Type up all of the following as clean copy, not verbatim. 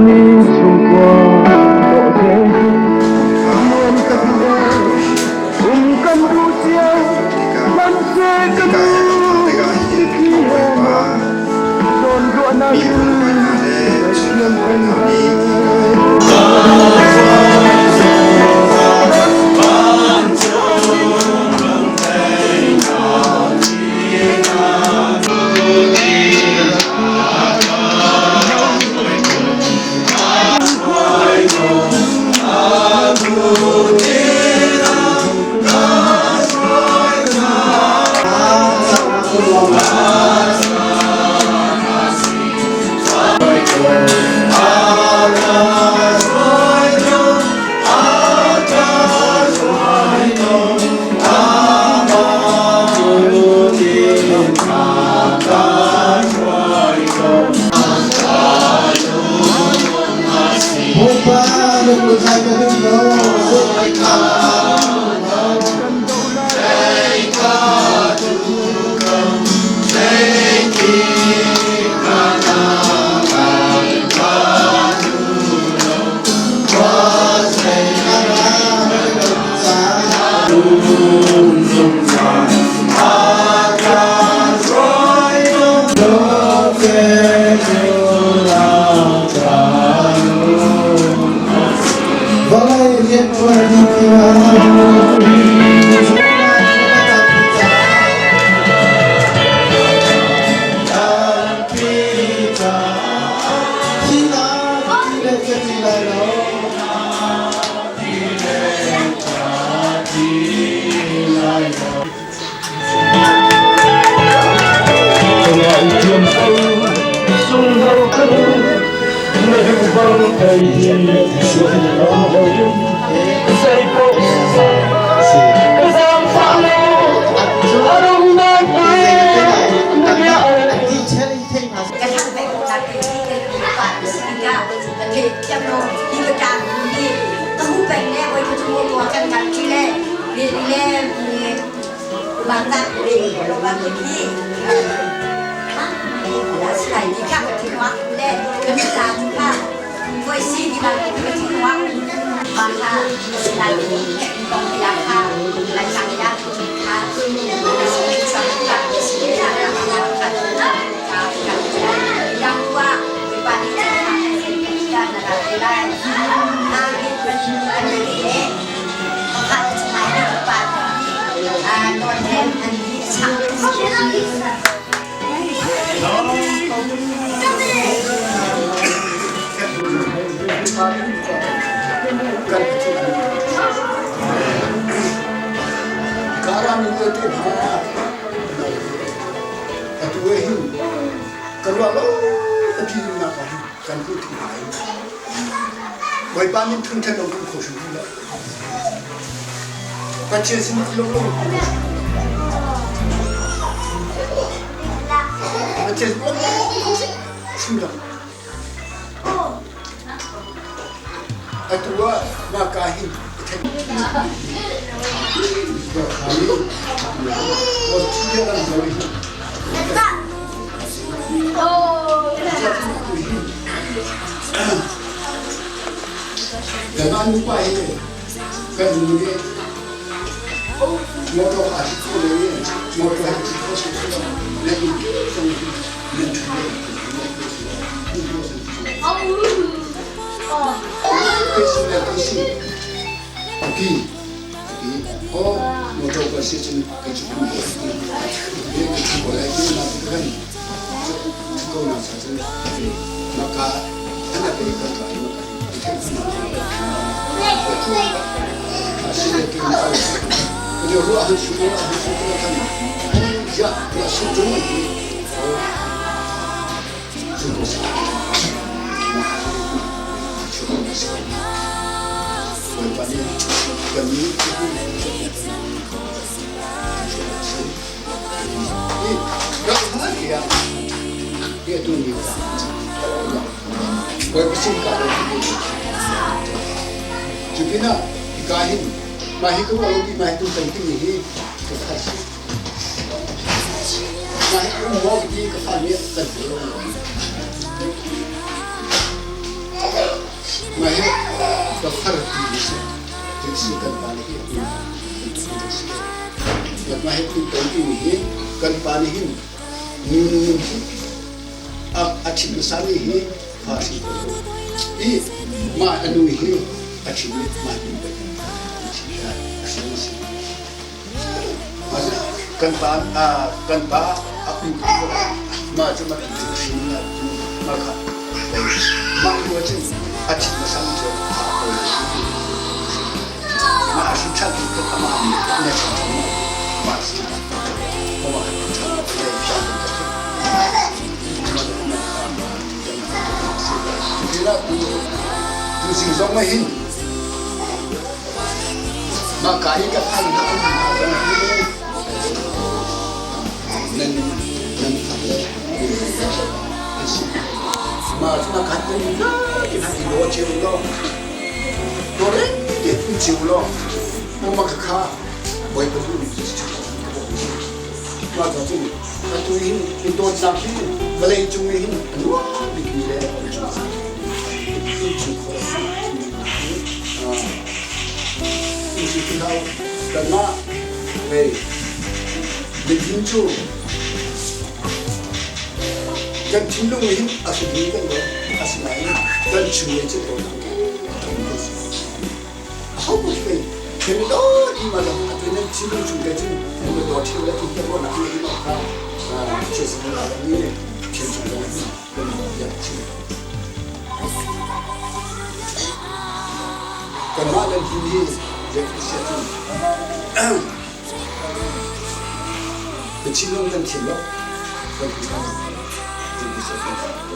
Ni chungkua dawh te nuam ka ti e um kan duh cio hmanhseh ka nu mitthli he maw zawnruahnak in ngaithiam kan hal. Bawipa min thangṭhat lo kan kho hrim lo. Pathian sin lo lo kan kho hrim lo. Pathian sin lo hrim lo. Atu ah mah ka hin Kanmah nupa hi kan nu nih motor aa cit kho lo i motor hi cit kho si lo na inn zong hi nan ṭhu le Ati ati aw motor ka si cun ka cu ko ka cu ko lai ti na kan ko na sa cun maka ana pe ka ka maka si le ti na ka jo ru han su han su kan ya ya su tu ti Bawipa nih kan nih Bawipa sin ka lo Cu pinah hika hin mah hi ka ruah lo ti mah hi tum peng timi hi ka khat si. Mah hi um maw ti ka fa nih kan hmu lo. Mah hi ka far ti mi si. Si kan pa nih hi si. Mah hi phun ton ti mi hi kan pa nih hin nu nu hi a ṭhit hmasa mi hi fa hrin ko lo. I mah a nu hi a ṭhit mi mah nu pei a si. Kan pa kan pa a um mah cu mah hrin na cu mah kha mah nu cun a ṭhit hmasa mi cu a ko mah a hrin ṭhan ti kha amah nih na hrin ṭhan mah si amah hrin ṭhan Tu zing zong ah hin mah ka i ka phan hna nan nan fak le mah cu na khat nan ti na ti lo cheu lo to re te cheu lo ma kha boi pa tu ni Mah ca cun atu hin i dawtnak hi vawlei cung i hin a nuam bikmi le innchungkhar a si. Innchungkhar kanmah hei miding cu kan thinlung hin a hring kan lo asinain kan chung in cu dawtnak a thum kan si. Ahohmanh pei kan i dawt ma lo atu nan thinlung chung te cun nan i dawt ṭheo le ti ruahnak nih hin kha thil a mi thil chung zong hi kan biak chim. Kanmah nan hi hi zei cun kan thinlung kan thim lo kan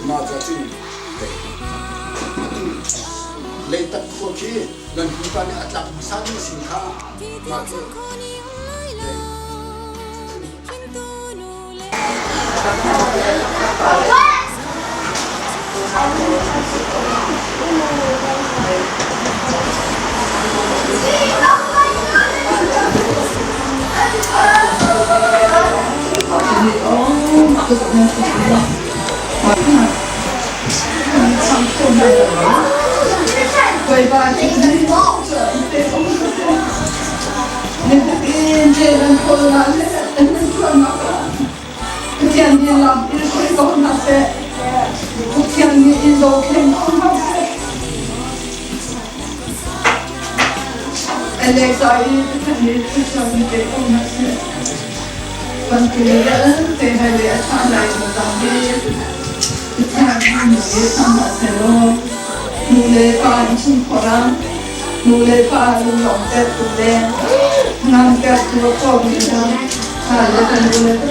mah ca cun Leitak khua khi nan pupa nih a tlak hmasa mi sin kha mah cu Pathian nih lam in hruai ko hna seh. Pathian nih in dothlen ko hna seh. Alexa i Pathian nih thluachuah in pe ko hna seh. Kan vialte hmailei a ṭha lai zungzal hi Pathian nih thang hna sehlaw nu le pa innchungkhar ah nu le pa lunglawmhtertu le hnangamtertu a kawmi hna hna le kan nu le pa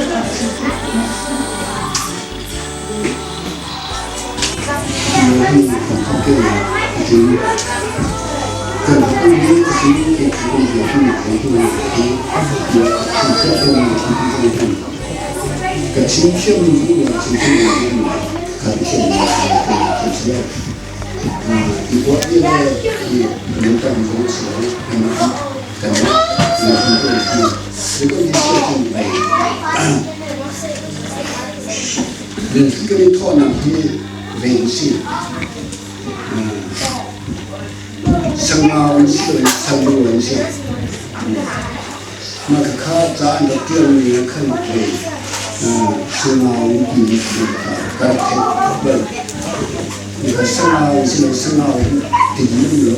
Kan i thawhnak hi veng si. Sangau an si lo, sanglu an si. Mah khakha ca an rak ṭialmi ah khan ve sangau in timi kha ka rak theih bal. Sangau si lo, sangau in ti um lo,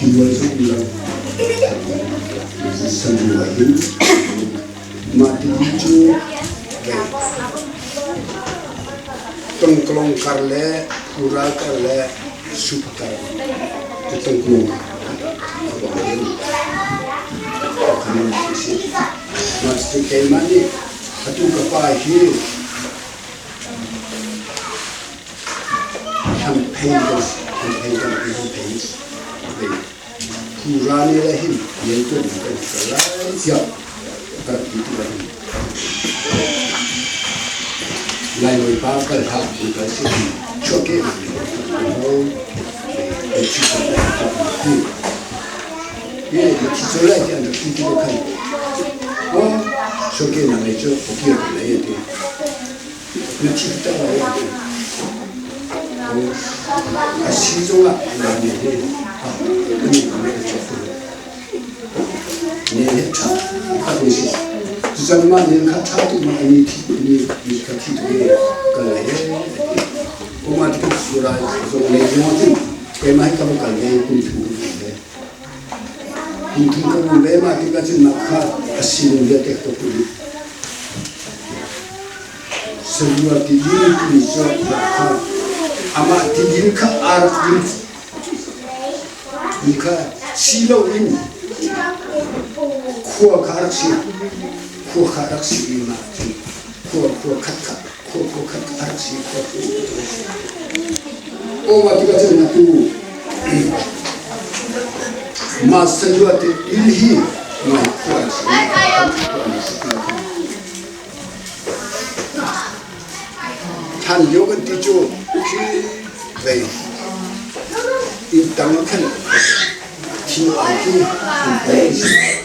ti zong um lo. Sanglu ah hin Mah tili cu tongklong kar le phural kar le sup kar cu tongklong a bang in kan si. Mah cu keimah nih atu ka pa hi Hamphei kan hamphei kan hamphei Pura nih le hin riantuan kan kal lai tiah ka rak ti tu ahhin Lailawi pa kal hlah ti kal si chuahkeh ho thi ti ye thi cu lai ti an rak ti ti khan o chuahkeh na lei cu okir lai ti na thi tak lai ti. A si zongah Laimi hi a ni ne ka cawk Ne he ṭha khat ni si. Cucan mah nen kha ṭha tuk ma ani thi ni ni kha thi tu e ka lai e ati. Kuma ti sura zong le zong tin keimah hi ka va kal ve kum thum ka kal ve. Kum thum ka um ve ma ti ka cun mah kha a sining vialte ka tuah dih. Salua tidil timi cu kha amah tidil kha aa rak ding mi kha si loin khua kha a rak si. Khua kha a rak si i mah cu khua khua khat kha khua khua khat a rak si khua khua khat. Aw mah tikah cun atu mah salua tidil hi ngai khua a si. Hlan lio kan ti cu khi vei inn tang ah khan thing ai khi an pek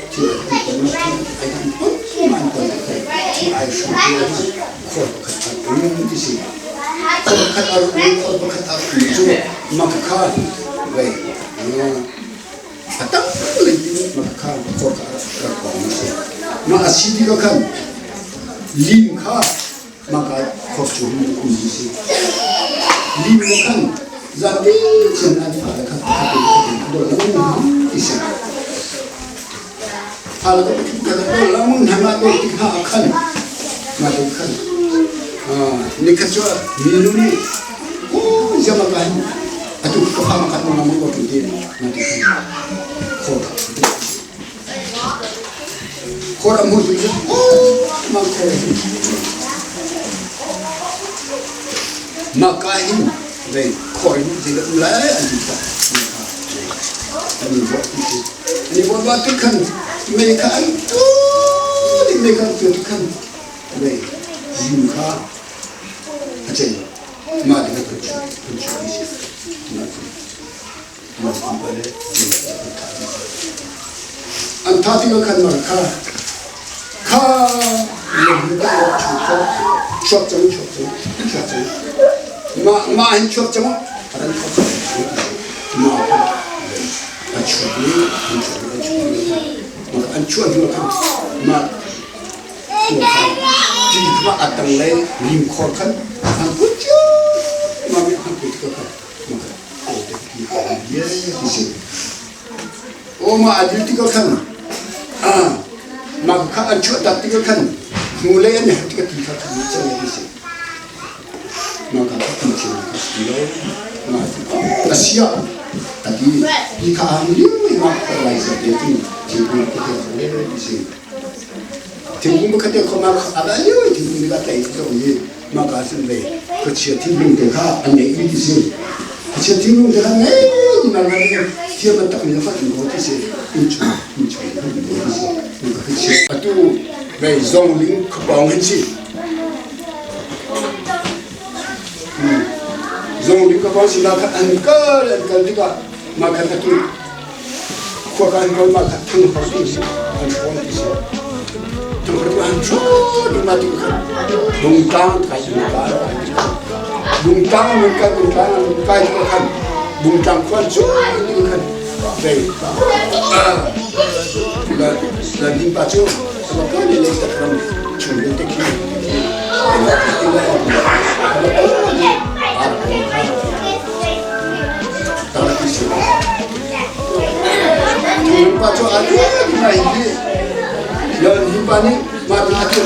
thing ai an ton ah thing ai an ton an ton ah khan thing ai hram te ah khual pakhat a um ti si. Khual pakhat a um khual pakhat a um cu mak kha vei a tam lei in mah kha khor kha rak kong a si. Mah a si ti ka khan lim kha mah ka khor cu um ti si. Lim le khan zate cun an fale kha khatin khatin dol lang ti si. Fale ka ka dol lang hna ma dol ti kha khan ma dol khan nikhat cu minu nih jama ka hin atu ka fa makhat mo mo ko ti na ti khan khor khor amu tu ma khor ma ka hin ve khor hin ti la lai an ti ta ani bo ti ani bo ba tu khan me kha an tu ti me kha tu khan ve yin kha a chei mah ti kha phun chu ti si mah ti mah ti pa le an tha ti khan mar kha kha lom ta chu kho chuak chang chuak chang chuak chang ma ma hin chuak chang aran kho ma a chuak ni an chuak an chuak an chuak hnu khan ma Ti kha a tanglei limkhor khan an put ciammam i an put ka kha aw te ti ka ye ti si. Aw ma a dil ti ka khan ma kha an chuah tak ti ka khan hnulei an herh ti ka ti kha khan ni cang ti si. Ma ka kha ti chin ka si lo. Ma a sia a ti ti kha an liu ma ka lai sa te ti ti ku ka te ti si. Thingkung pakhat te khom ah a va lio i thingkung nih a tlaih tuk i mah ka cun vei khuachia thinlung te kha an ngeih mi ti si. Khuachia thinlung te kha ngei ti ma ngai thiam an tak mi kha in ko ti si. In chung in chung in ko ti si. In ka khuachia atu vei zong ling khuapawng hin si. Zong ling khuapawng si ma kha an kal an kal tikah mah khan atu Khua ka an kawl ma kha thang hor ti si an hrawn ti si thang hor an hrawn ma ti kha bungtlang kai bungtlang bungtlang mun kai bungtlang mun kai ko khan bungtlang khuan chu ti khan dei la la ding pa chu ma ka le le ta kram chung le te khi la ti la ta ti si Pa cu aa tuah ngai hi yon hi pa nih mah ti a tuah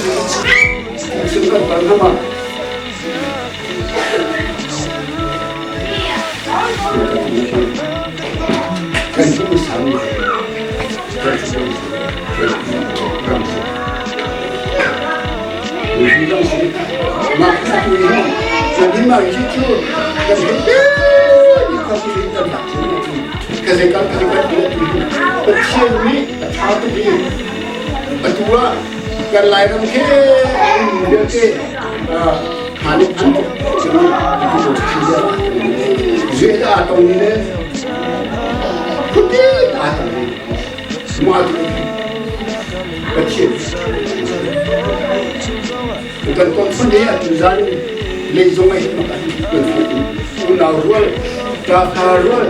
cu kan pal hama kan cu sang kan cu ram si ram si mah kha tu hi kan hi mah hi cu kan he ni kha tu kan dak ka zei kan kan kan tuah tu hi Pathian nih a ṭha tuk i atu ah kan Lairam he vialte hanik an cun zui aa tong ni le khuti aa tong ni mah tu Pathian kan ton phun he atu zan lei zong ai kan kan Unau rual, ṭa rual,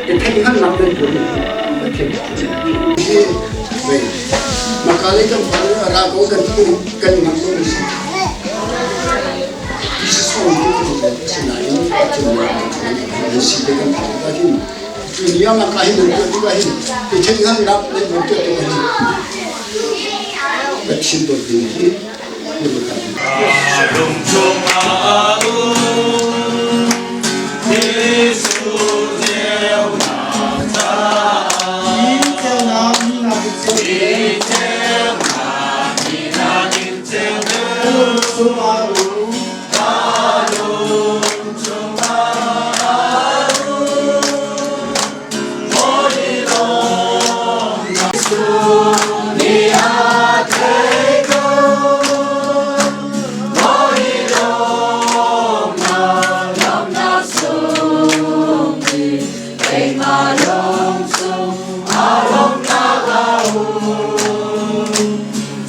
i theihhngalhnak nan tuah mi Pathian hi ve. Maka lei kan phan ra ko kan ti kan ngamh ko si. Ti song ti sinain nan si te kan phan ka hin. Cu ni ah maka hin nan tuah tikah hin i theihhngalhnak nan tuah tikah hin Pathian dawt ding hi Lungchung ah um Jesuh ceunak caah Hi ceunak hi na in ceu Ka lungchung ah um Mawi lawmnak Jesuh nih a thei ko Mawi lawmnak lawmnak sung i keimah lung chung aa lawmnak a um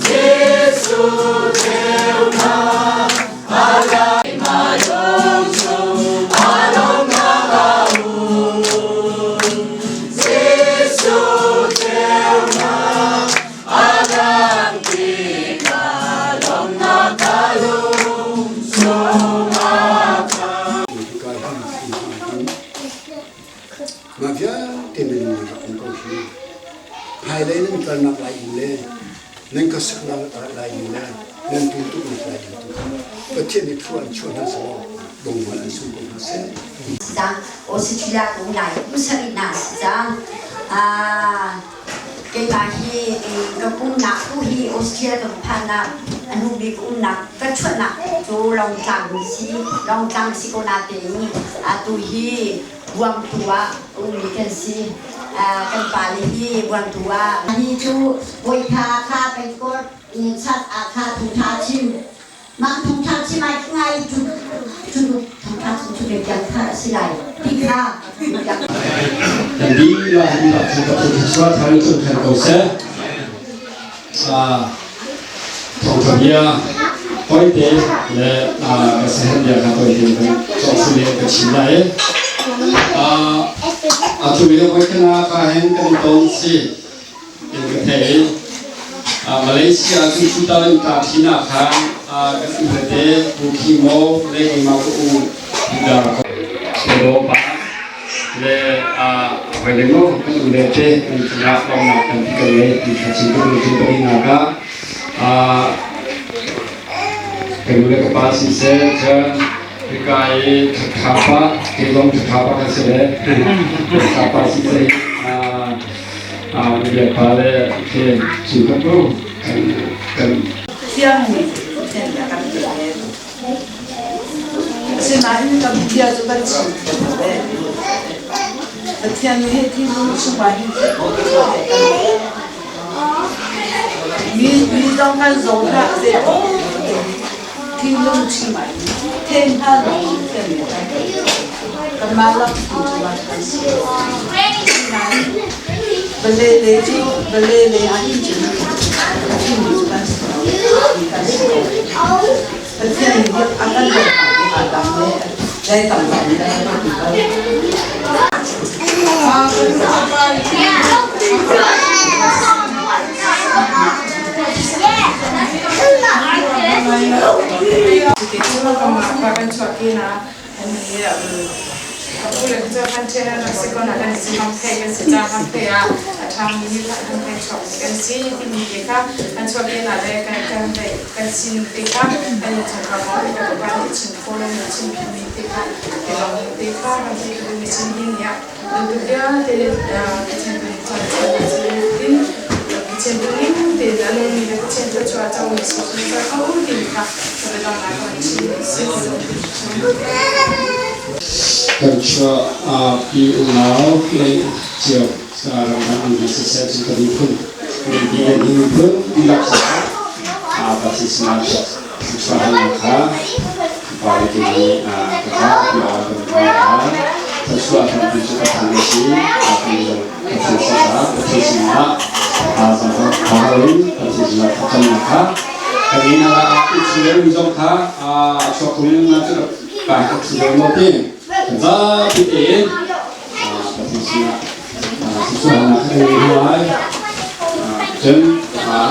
Jesuh ceunak a keimah lung chung aa lawmnak a um Jesuh ceunak a lang tikah lawmnak ka lung chungah Mah vialte nan rak um ko hi. Hmailei nan kalnak lai in le nan ka saknak lai in le nan tuntuknak lai in tu kha Pathian nih thlua an chuah hna selaw dongmal an sung ko hna seh. Cang Australia kum lai kum sarih na si cang. Keimah hi ka pumnak tu hi Austria ka phannak a hnu bik umnak ka chuahnak cu Longtlang si Longtlang si ko natein atu hi Buangtu ah ummi kan si. Kan pale hi Buangtu ah hi cu Bawipa kha pengkawt chat ah kha thongtha chim mah thongtha chim ai ngai cu cu thongtha chim cu biak kha a si lai ti kha Kan dihlak in rak cu Pathian thluachuah thar in tlun ko seh. Thawngṭha bia tawite le ka sahem bia kha tawite kan cawk le ka chim lai. Atu i voikhana ka hen kan ton si in ka thei. Malaysia cu 2013 ah khan kan upate Pu Khi Mo le keimah ka u Peter Europa le hoi le mo kan u le te kan cungah lawmnak kan ti kan ngei ti kha chim ka duh cu palinak ah kan nu le ka pa siseh cun hika i ṭhaṭhapa ke zong ṭhaṭhapa kan si le ṭhaṭhapa siseh biakpa le ke cu kan u kan Thiang nih Pathian a kan pek. Asinain kan bia cu kan chim thiam lo ee. Pathian nih thinlung chungah hin mi mi zong kan zaw hlah seh thinlung chungah hin then hna lo Pathian nih a kan pek. Kanmah lak tu chungah kan si. Asinain vale le cu vale le ah hin cun thinlung cu kan si lo. Kan si lo. Pathian nih a kan dawt hna dang le dai tam dang le kan ti ko. Kan chuah ki na Atu le cu kan ṭhen an rak si ko na kan si hang thei kan si ca hang thei ah a ṭhangmi nih hang thei chuak kan si timi te kha an chuak te hna le kan kan kan sin te kha kan innchungkhar kong te kha ka nih chim kho lo mi chim phimi te kha te lawng te kha kan thei ka mi chin hin nia tu vialte Pathian kan chan chan tin Pathian duhning tein a nungmi le Pathian thluachuah a comi si zungzal ko timi kha ka biadang ah kan chim si. Kan chuah pi unau le cio ramdang an siseh cu kan miphun mi kan miphun dihlak caah Pathian sinah thluachuah halnak kha pa le ke nih ka ca ti ah kan thluachuah tampi cu ka than si Pathian sinah Pathian sinah in Pathian sinah thlacamnak kha kan inn ah i chuleng zong kha a chuak khun na cu kai ka chuleng mo ti. Zapi tein Pathian sinah thluachuahnak kan ngei hna lai. Cun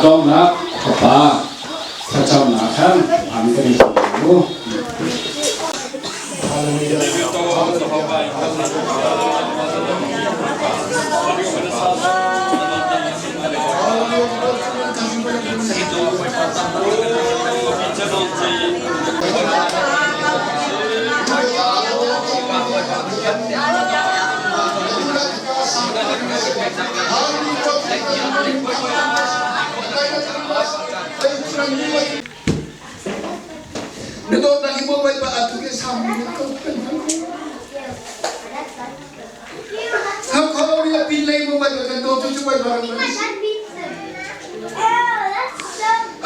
donghnak fapa thlacamnak khan an kan i mu. Na dawtnak hi maw Bawipa atu ke sang mi ko kan hman ko. Kham kho ri a pin lei maw Bawipa kan dawt cu Bawipa ram kan si.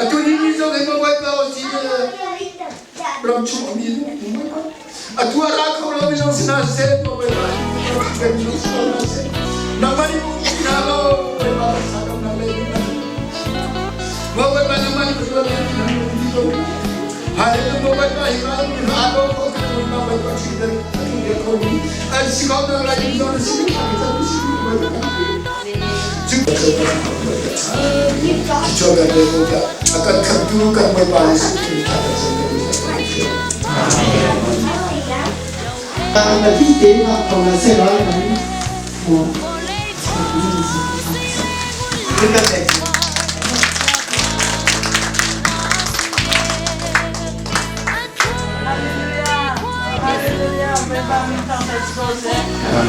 Atu ni ni zong hi maw Bawipa o si ram chung mi atu a ra kho lo mi zong si na se maw Bawipa kan nu so na se. Nangmah ni na lo Bawipa sa kam na le maw Bawipa nangmah ni ko na ni ko. Hallelujah Bawipa hi ka mi ha ko ko ka tu ma Bawipa chi dan atu ya ko ni an si ko na lai ni zon si ka ka si Bawipa Coba dia muda akan khamtu kan Bawipa Yesus Khrih ka Na ti te na thong na se lai na mo.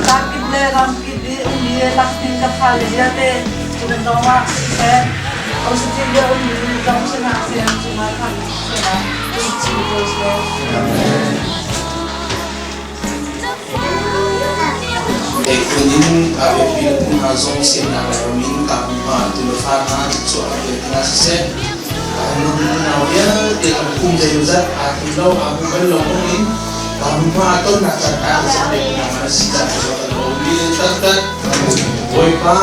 Takip le ramkip i ummi laktin ka fale vialte cu zong ah siseh Australia ummi zong sinah seh cungah khan sinah chin ko seh. Phun in biapi le phung hna zong semnak le ram in kap hma tu le fa hna cuah a pek hna siseh nau vialte an kum zeimawzat aa tlum lo aa hmu bal lo bang in hma tonnak caan ah kan pek hna na si caan cu kan lawm bi taktak. Bawipa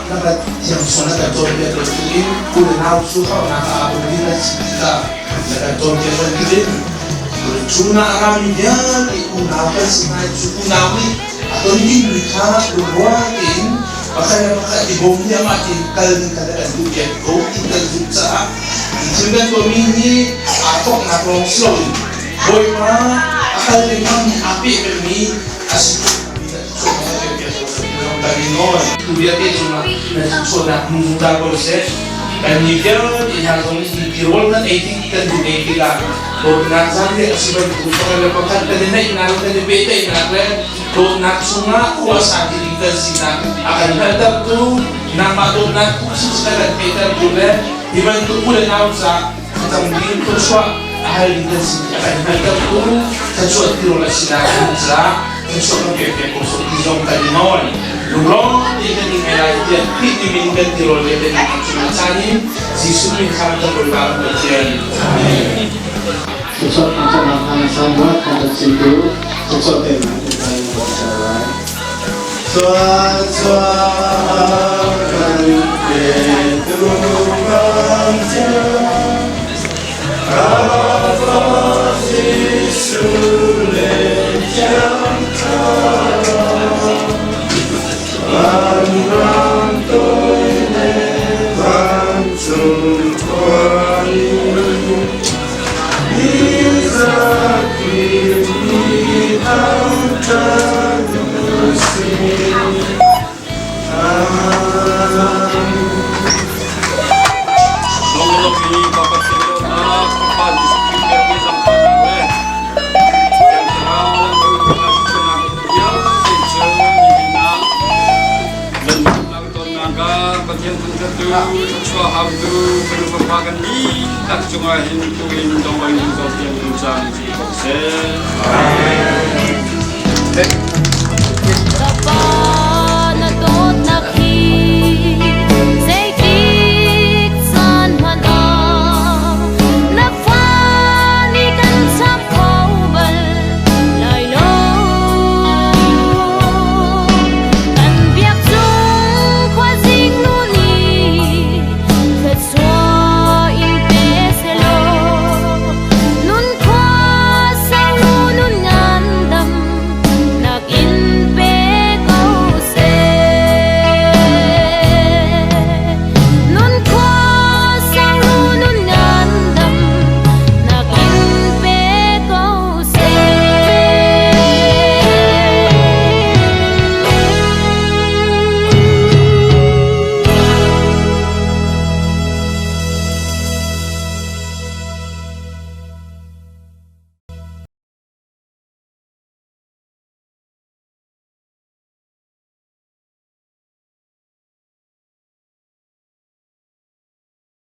na kan thiam sual na kan cawnpiak bantukin u le nau cu harnak ah um ding na si tikah na kan cawnpiak bantukin cu na rami vialte unau kan si hna cu unau nih a ton dingmi kha lungrual tein pakhat le pakhat i bawm nih amah tein kal ding kha kan duhpiak ko ti kan zumh caah thil kan tuahmi hi aa thawknak lawng si loin Bawipa a kal lengmangmi aa peh pengmi a si kan i nawl. Tu vialte cungah na thluachuahnak hmu zungzal ko seh. Kannih vialte hna zong nih tirawl kan ei tik kan duh ei tikah dawtnak zan le a si bantuk pakhat le pakhat kan i naihnak le kan i pehtlaihnak le dawtnak chungah khua sa ti ding kan sinak a kan hngalhtertu nangmah dawtnak khuhsi na kan theihtertu le hi bantuk u le nau ca thlacam ding thluachuah a hal ding kan si a kan hngalhtertu thluachuah tirawl a sinak ding caah thluachuah kan pek piak ko sawh ti zong kan i nawl. Lunglawm tein kan i ngai lai tiah Khrih ti min kan tirawl le kan i cungah caan in Jesuh min kha kan Bawipa kan Pathian. Amen. Thluachuah thangṭhatnak hna sangbuat kan rak chimtu thluachuah peknak kan kai lai. Thluachuah kan petu Pathian, Ka Jesuh le Thiang Thlarau, van ram toi le vancung khuali, Nizakip ni thangṭhat usih. Lawmmi ka Pathian dawtnak, Fapa Jesuh Khrih pekmi zangfahnak le Thiang Thlarau lamhruainak vialte cu nihin ah nan nunnak tonnak ah Pathian thangṭhattu, thluachuah hautu, fanu fapa kan dihlak cungah hin tuin dong in zong tiang in caan si ko seh. Amen.